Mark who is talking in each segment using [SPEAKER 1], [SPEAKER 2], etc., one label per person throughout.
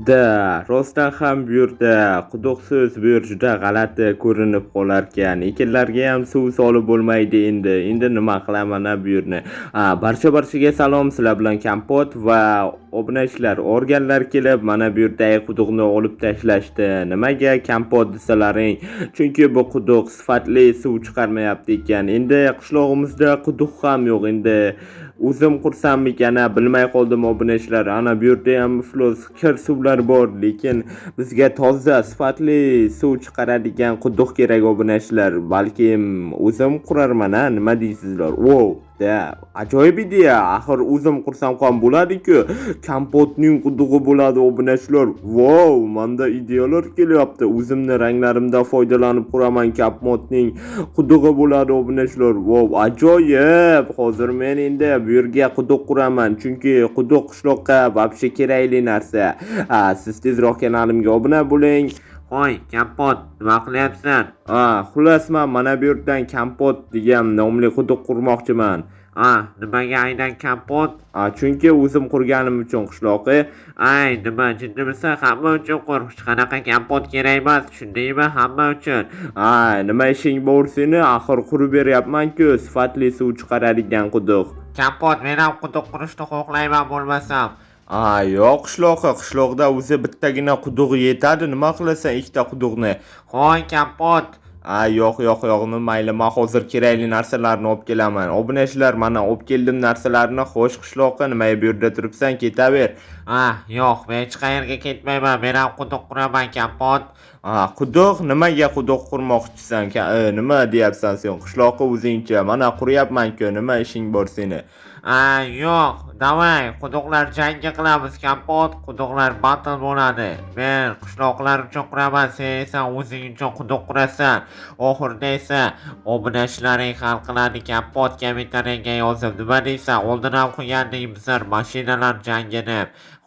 [SPEAKER 1] Da, rostdan ham bu yerda quduqsiz bu yer juda g'alati ko'rinib qolarkan. Ekinlarga ham suv solib bo'lmaydi endi. Endi nima qilaman a bu yerni? Ha, barcha-barchaga salom, sizlar bilan Kompot va obunachilar, organlar kelib mana bu yerdagi quduqni olib tashlashdi. Nimaga Kompot desalaring? Chunki bu quduq sifatli suv chiqarmayapti ekan. Endi qishlog'imizda quduq ham yo'q. Endi o'zim qursammikan, a, bilmay qoldim, obunachilar. Ana bu yerda ham iflos kir suvlar bor, lekin bizga toza, sifatli suv chiqaradigan quduq kerak, obunachilar. Balkim o'zim qurarman, a, nima deysizlar? Wow, da, ajoyib ideya. Axir o'zim qursam ham bo'ladi-ku. Kompotning qudug'i bo'ladi, obunachilar. Wow, manda ideyalar kelyapti. O'zimni ranglarimdan foydalanib quraman, Kompotning qudug'i bo'ladi, obunachilar. Wow, ajoyib. Hozir men endi bu yerga quduq quraman, chunki quduq qishloqqa вообще kerakli narsa. Ha, siz tezroq kanalimga obuna bo'ling.
[SPEAKER 2] Hoy, Kompot, nima qilyapsan?
[SPEAKER 1] Ha, xullas, man mana bu yerdan Kompot degan nomli quduq qurmoqchiman.
[SPEAKER 2] A, nimaga aynan Kompot?
[SPEAKER 1] Ha, chunki o'zim qurganim uchun, qishloqi.
[SPEAKER 2] Ay, nima, jiddimisan? Hamma uchun qur. Hech qanaqa Kompot kerak emas, tushundingmi? Hamma uchun.
[SPEAKER 1] Ha, nima ishing bor seni? Axir qurib beryapman-ku, sifatli suv chiqaradigan quduq.
[SPEAKER 2] Kompot, men ham quduq qurishni xohlayman bo'lmasam.
[SPEAKER 1] A, yo'q, qishloqi, qishloqda o'zi bittagina quduq yetadi. Nima qilasan ikkita quduqni?
[SPEAKER 2] Hoy, Kompot.
[SPEAKER 1] A, yo'q, yo'q, yo'q, mayli, man hozir kerakli narsalarni olib kelaman. Obunachilar, mana olib keldim narsalarni. Xo'sh, qishloqi, nima bu yerda turibsan? Ketaver.
[SPEAKER 2] Ah, yo'q, men hech qayerga ketmayman. Men ham quduq quraman, Kompot.
[SPEAKER 1] A, quduq? Nimaga quduq qurmoqchisan? Nima deyapsan sen, qishloqi, o'zingcha? Mana quryapman-ku, nima ishing bor seni?
[SPEAKER 2] A, yo'q, давай, quduqlar jangi qilamiz, Kompot. Quduqlar battle bo'ladi. Men qishloqlar uchun quraman, sen esa o'zing uchun quduq qurasan. Oxirida esa obunachilaring hal qiladi, Kompot, kommentariyaga yozib. Nima deysan? Oldin ham qilgandik bizlar mashinalar jangini.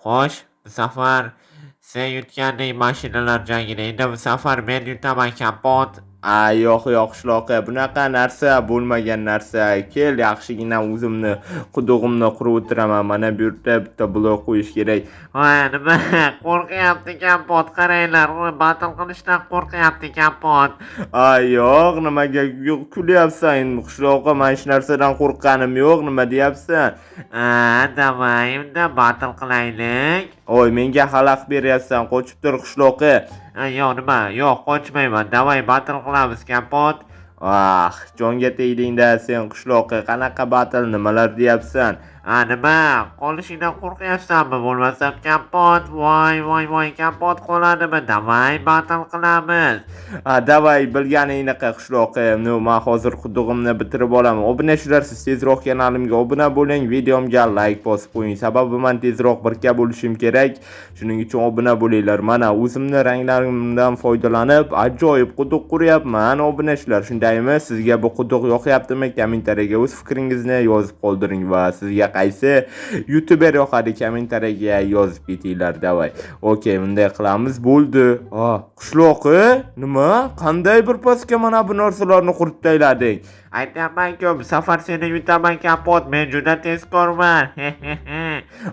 [SPEAKER 2] Xo'sh, bu safar sen yutganding mashinalar jangini. Endi bu safar men yutaman, Kompot.
[SPEAKER 1] A, yo'q, yo'q, qishloqi, bunaqa narsa bo'lmagan narsa. Kel, yaxshigina o'zimni qudug'imni qurib o'tiraman. Mana bu yerda bitta blok qo'yish kerak.
[SPEAKER 2] Ha, nima? Qo'rqyapti Kompot, qaranglar. U battle qilishdan qo'rqyapti Kompot.
[SPEAKER 1] A, yo'q, nimaga kulyapsan endi, qishloqi? Man hech narsadan qo'rqqanim yo'q, nima deyapsan?
[SPEAKER 2] A, давай, unda battle qilaylik.
[SPEAKER 1] Oy, menga xalaqit beryapsan, qochib tur, qishloqi.
[SPEAKER 2] A, yo'q, nima? Yo'q, qochmayman. Давай battle qilamiz, Kompot.
[SPEAKER 1] Ah, jonga tegdingda sen, qishloqi. Qanaqa battle, nimalar deyapsan?
[SPEAKER 2] A, nima? Qolishingdan qo'rqyapsanmi bo'lmasam, Kompot? Voy, voy, voy, Kompot qoladimi? Давай battle qilamiz.
[SPEAKER 1] A, давай, bilganingni qil, qishloqi. Ну, man hozir qudug'imni bitirib olaman. Obunachilar, siz tezroq kanalimga obuna bo'ling, videomga layk bosib qo'ying. Sababi man tezroq 1K bo'lishim kerak. Shuning uchun obuna bo'linglar. Mana o'zimni ranglarimdan foydalanib ajoyib quduq quryapman, obunachilar. Shundaymi? Sizga bu quduq yoqyaptimi? Kommentariyaga o'z fikringizni yozib qoldiring va sizga qaysi youtuber yoqadi, kommentariyaga yozib ketinglar. Давай. Okey, bunday qilamiz. Bo'ldi. A, qishloqi, nima? Qanday bir pasga mana bu narsalarni qurib taylading?
[SPEAKER 2] Aytyapman-ku, bu safar seni yutaman, Kompot. Men juda tezkorman.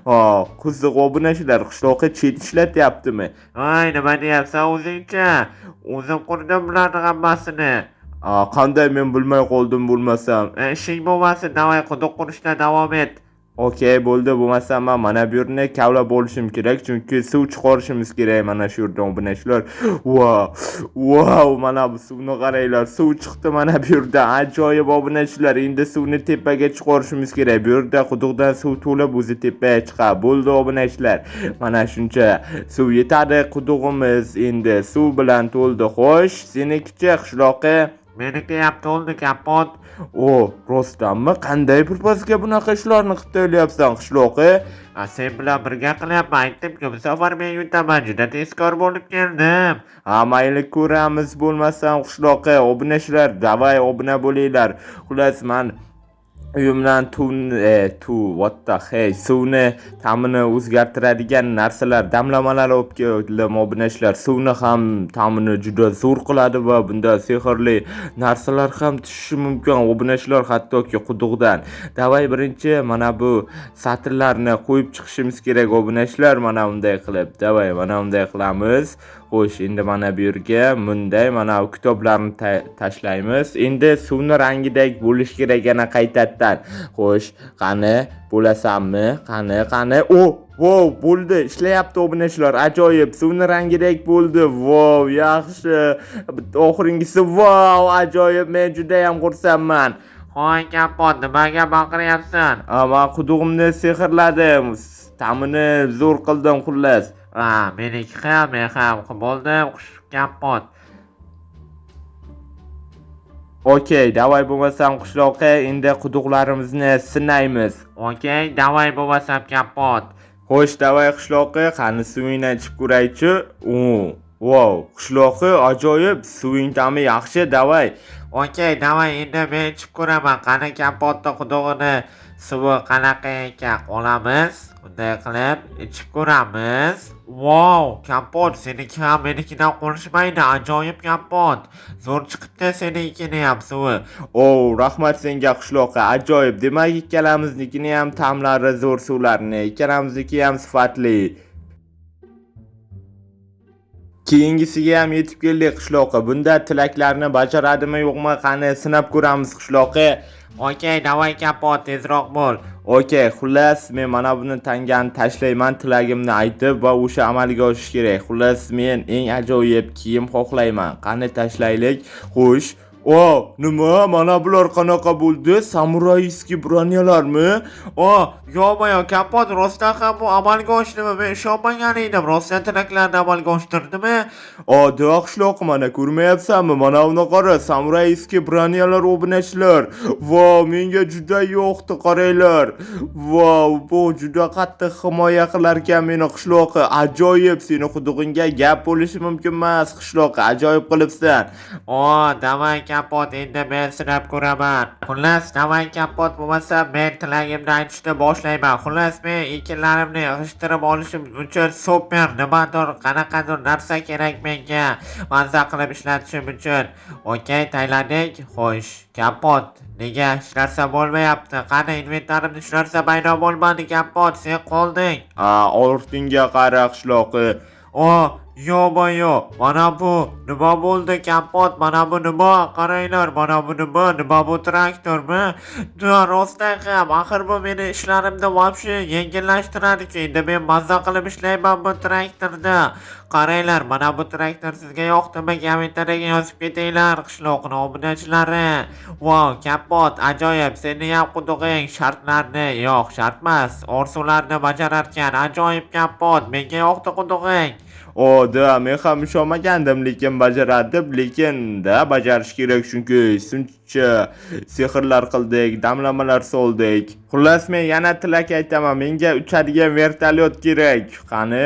[SPEAKER 1] Ha, qiziq, obunachilar, qishloqi cheat ishlatyaptimi?
[SPEAKER 2] Voy, nima deyapsan o'zingcha? O'zim qurdim bularni hammasini.
[SPEAKER 1] A, qanday, men bilmay qoldim bo'lmasam.
[SPEAKER 2] E, ishing bo'lmasin, давай quduq qurishda davom et.
[SPEAKER 1] Okey, bo'ldi, bo'lmasam man mana bu yerni kavlab olishim kerak, chunki suv chiqarishimiz kerak mana shu yerdan, obunachilar. Vau, vau, mana bu suvni qaranglar, suv chiqdi mana bu yerdan. Ajoyib, obunachilar, endi suvni tepaga chiqarishimiz kerak. Bu yerda quduqdan suv to'lib o'zi tepaga chiqadi. Bo'ldi, obunachilar. Mana shuncha suv yetadi, qudug'imiz endi suv bilan to'ldi. Xo'sh, senikichi, qishloqi?
[SPEAKER 2] Meniki ham to'ldi, Kompot.
[SPEAKER 1] O, rostdanmi? Qanday bir pasga bunaqa ishlarni qilib tayyorlayapsan, qishloqi?
[SPEAKER 2] A, sen bilan birga qilyapman, aytdim-ku, bu safar men yutaman, juda tezkor bo'lib keldim.
[SPEAKER 1] Ha, mayli, ko'ramiz bo'lmasam, qishloqi. Obunachilar, давай obuna bo'linglar. Xullas, man Uyimdan tuvni tuv, what the hey, suvni ta'mini o'zgartiradigan narsalar, damlamalar olib keldim, obunachilar. Suvni ham ta'mini juda zo'r qiladi va bunda sehrli narsalar ham tushishi mumkin, obunachilar, hattoki quduqdan. Давай, birinchi mana bu satrlarni qo'yib chiqishimiz kerak, obunachilar, mana bunday qilib. Давай, mana bunday qilamiz. Xo'sh, endi mana bu yerga bunday mana bu kitoblarni tashlaymiz. Endi suvni rangidek bo'lishi kerak yana qaytadan. Xo'sh, qani, bo'lasanmi? Qani, qani? O, wow, bo'ldi, ishlayapti, obunachilar, ajoyib, suvni rangidek bo'ldi. Wow, yaxshi. Bitta oxirgisi, wow, ajoyib, men judayam xursandman.
[SPEAKER 2] Hoy Kompot, nimaga baqiryapsan?
[SPEAKER 1] Man qudug'imni sehrladim, ta'mini zo'r qildim, xullas.
[SPEAKER 2] Ha, meniki ham, men ham bo'ldim, Kompot.
[SPEAKER 1] Okey, давай bo'lmasam, qishloqqa, endi quduqlarimizni sinaymiz.
[SPEAKER 2] Okey, давай bo'lmasam, Kompot.
[SPEAKER 1] Xo'sh, давай, qishloqqa, qani, suvingdan ichib ko'raychi. U, wow, qishloqi, ajoyib, suving ta'mi yaxshi, давай.
[SPEAKER 2] Okey, давай, endi men ichib ko'raman. Qani, Kompotni qudug'ini suvi qanaqa ekan, olamiz. Bunday qilib ichib ko'ramiz. Wow, Kompot, seniki ham menikidan qolishmaydi. Ajoyib, Kompot. Zo'r chiqibdi senikini ham suvi.
[SPEAKER 1] O, rahmat senga, qishloqqa, ajoyib. Demak, ikkalamiznikini ham ta'mlari zo'r suvlarni, ikkalamizniki ham sifatli. Keyingisiga ham yetib keldik, qishloqqa. Bunda tilaklarni bajaradimi, yo'qmi, qani, sinab ko'ramiz, qishloqqa.
[SPEAKER 2] Okey, давай, Kompot, tezroq bo'l.
[SPEAKER 1] Okey, xullas, men mana buni tangani tashlayman, tilagimni aytib va o'sha amalga oshishi kerak. Xullas, men eng ajoyib kiyim xohlayman. Qani, tashlaylik. Xo'sh. O, nima? Mana bular qanaqa bo'ldi? Самурайский броня larmi?
[SPEAKER 2] O, yo'q, Kompot, rostdan ham bu amalga oshdimi? Men ishonmagan edim. Rostdan tilaklarni amalga oshirdimi?
[SPEAKER 1] O, qishloq, mana ko'rmayapsanmi? Mana uni qara, самурайский броня lar, obunachilar. Vau, menga juda yoqdi, qaranglar. Vau, bu juda qattiq himoya qilar ekan meni, qishloqi. Ajoyib, seni qudug'ingga gap bo'lishi mumkin emas, qishloqi, ajoyib qilibsan.
[SPEAKER 2] O, давай, Kompot, endi men sinab ko'raman. Xullas, давай, Kompot, bo'lmasa men tilagimni aytishni boshlayman. Xullas, men ekinlarimni yig'ishtirib olishim uchun super nimadir, qanaqadir narsa kerak menga. Mazza qilib ishlatishim uchun. Okey, tayladik. Xo'sh, Kompot, nega hech narsa bo'lmayapti? Qani, inventarimda hech narsa paydo bo'lmadi, Kompot, sen qolding.
[SPEAKER 1] A, ortingga qara, qishloqi.
[SPEAKER 2] O, yo'q, mana bu nima bo'ldi, Kompot? Mana bu nima? Qaranglar, mana bu nima? Nima bu, traktormi? Da, rostdan ham, axir bu meni ishlarimni вообще yengillashtiradi-ku. Endi men mazza qilib ishlayman bu traktorda. Qaranglar, mana bu traktor sizga yoqdimi? Kommentariyaga yozib ketinglar, qishloqni obunachilari. Vau, Kompot, ajoyib, seni ham qudug'ing shartlarni, yo'q, shart emas, orzularni bajararkan. Ajoyib, Kompot, menga yoqdi qudug'ing.
[SPEAKER 1] O, да, men ham ishonmagandim, lekin bajaradi deb, lekin da bajarish kerak, chunki shuncha sehrlar qildik, damlamalar soldik. Xullas, men yana tilak aytaman, menga uchadigan vertolyot kerak. Qani?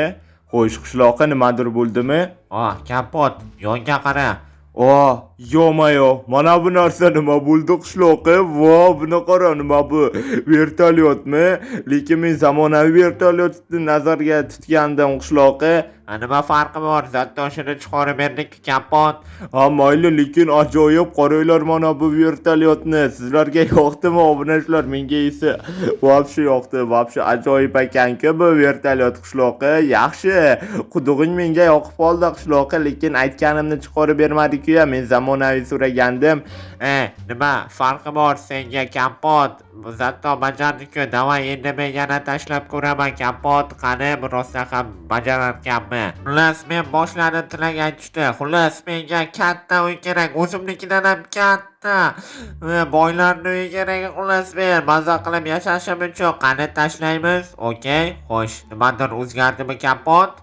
[SPEAKER 1] Xo'sh, qishloqqa, nimadir bo'ldimi?
[SPEAKER 2] Oh, Kompot, yonga qara.
[SPEAKER 1] O, ё-моё, mana bu narsa nima bo'ldi, qishloqi? Vo, buni qara, nima bu? Vertolyotmi? Lekin men zamonaviy vertolyotni nazarga tutgandim, qishloqi.
[SPEAKER 2] Ha, nima farqi bor? Zattoshini chiqarib berdik, Kompot.
[SPEAKER 1] Ha, mayli, lekin ajoyib, qaranglar mana bu vertolyotni. Sizlarga yoqdimi, obunachilar? Menga esa вообще yoqdi, вообще ajoyib ekan-ku bu vertolyot, qishloqi. Yaxshi. Qudug'ing menga yoqib qoldi, qishloqi, lekin aytganimni chiqarib bermadi-ku ya. Men zamonaviy so'ragandim.
[SPEAKER 2] E, nima farqi bor senga, Kompot? Zatto bajardik-ku. Давай, endi men yana tashlab ko'raman, Kompot. Qani, bu rostdan ham bajararkanmi? Xullas, men boshladim tilak aytishni. Xullas, menga katta uy kerak. O'zimnikidan ham katta. Boylarning uyi kerak, xullas, men maza qilib yashashim uchun. Qani, tashlaymiz. Okey, xo'sh, nimadir o'zgardimi, Kompot?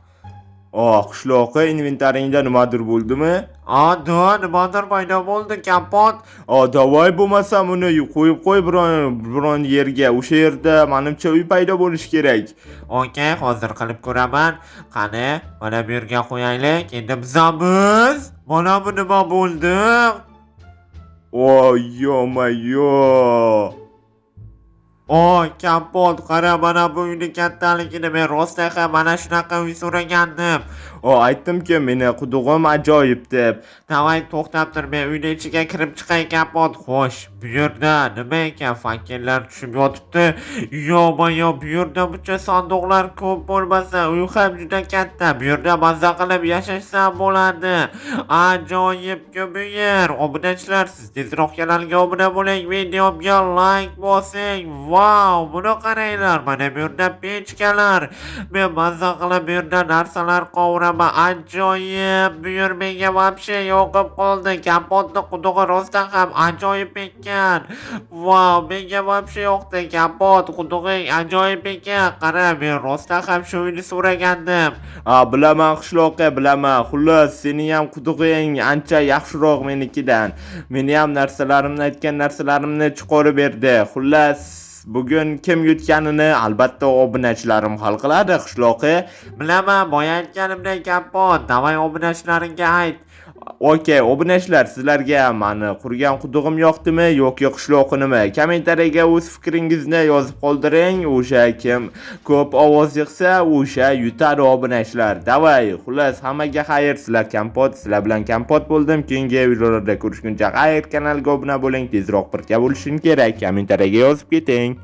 [SPEAKER 1] Oh, qishloqi, inventaringda nimadir bo'ldimi?
[SPEAKER 2] A, да, nimadir paydo bo'ldi, Kompot.
[SPEAKER 1] O, давай bo'lmasam uni qo'yib qo'y biron yerga. O'sha yerda manimcha uy paydo bo'lishi kerak.
[SPEAKER 2] Okey, hozir qilib ko'raman. Qani, mana bu yerga qo'yaylik. Endi buzamiz. Mana bu nima bo'ldi?
[SPEAKER 1] O, ё-моё.
[SPEAKER 2] Oy, Kompot, qara, mana bu uyni kattaligini. Men rostdan ham mana shunaqa uy so'ragandim.
[SPEAKER 1] O, aytdim-ku, meni qudug'im ajoyib deb.
[SPEAKER 2] Давай, to'xtab tur, men uyni ichiga kirib chiqay, Kompot. Xo'sh, bu yerda nima ekan? Fakellar tushib yotibdi. Yo-moyo, bu yerda buncha sandiqlar ko'p bo'lmasa, uy ham juda katta. Bu yerda mazza qilib yashashsa bo'ladi. Ajoyib-ku bu yer. Obunachilar, siz tezroq kanalga obuna bo'ling, videomga like bosing. Vau, buni qaranglar, mana bu yerda pechkalar. Men mazza qilib bu yerda narsalar qovuraman. Ajoyib, bu yer menga вообще yoqib qoldi. Kompotni qudug'i rostdan ham ajoyib ekan. Vau, menga вообще yoqdi. Kompot, qudug'ing ajoyib ekan. Qara, men rostdan ham shu uyni so'ragandim.
[SPEAKER 1] A, bilaman, qishloqqa, bilaman. Xullas, sening ham qudug'ing ancha yaxshiroq menikidan. Meni ham narsalarimni, aytgan narsalarimni chiqarib berdi. Xullas, bugun kim yutganini albatta obunachilarim hal qiladi, qishloqi.
[SPEAKER 2] Bilaman, boya aytganimdek, Kompot, давай, obunachilaringga ayt.
[SPEAKER 1] Okey, obunachilar, sizlarga mani qurgan qudug'im yoqdimi yoki qishloqinimi? Kommentariyaga o'z fikringizni yozib qoldiring. O'sha kim ko'p ovoz yig'sa, o'sha yutadi, obunachilar. Давай, xullas, hammaga xayr. Sizlar Kompot, sizlar bilan Kompot bo'ldim. Keyingi videolarda ko'rishguncha xayr. Kanalga obuna bo'ling, tezroq birga bo'lishim kerak. Kommentariyaga yozib keting.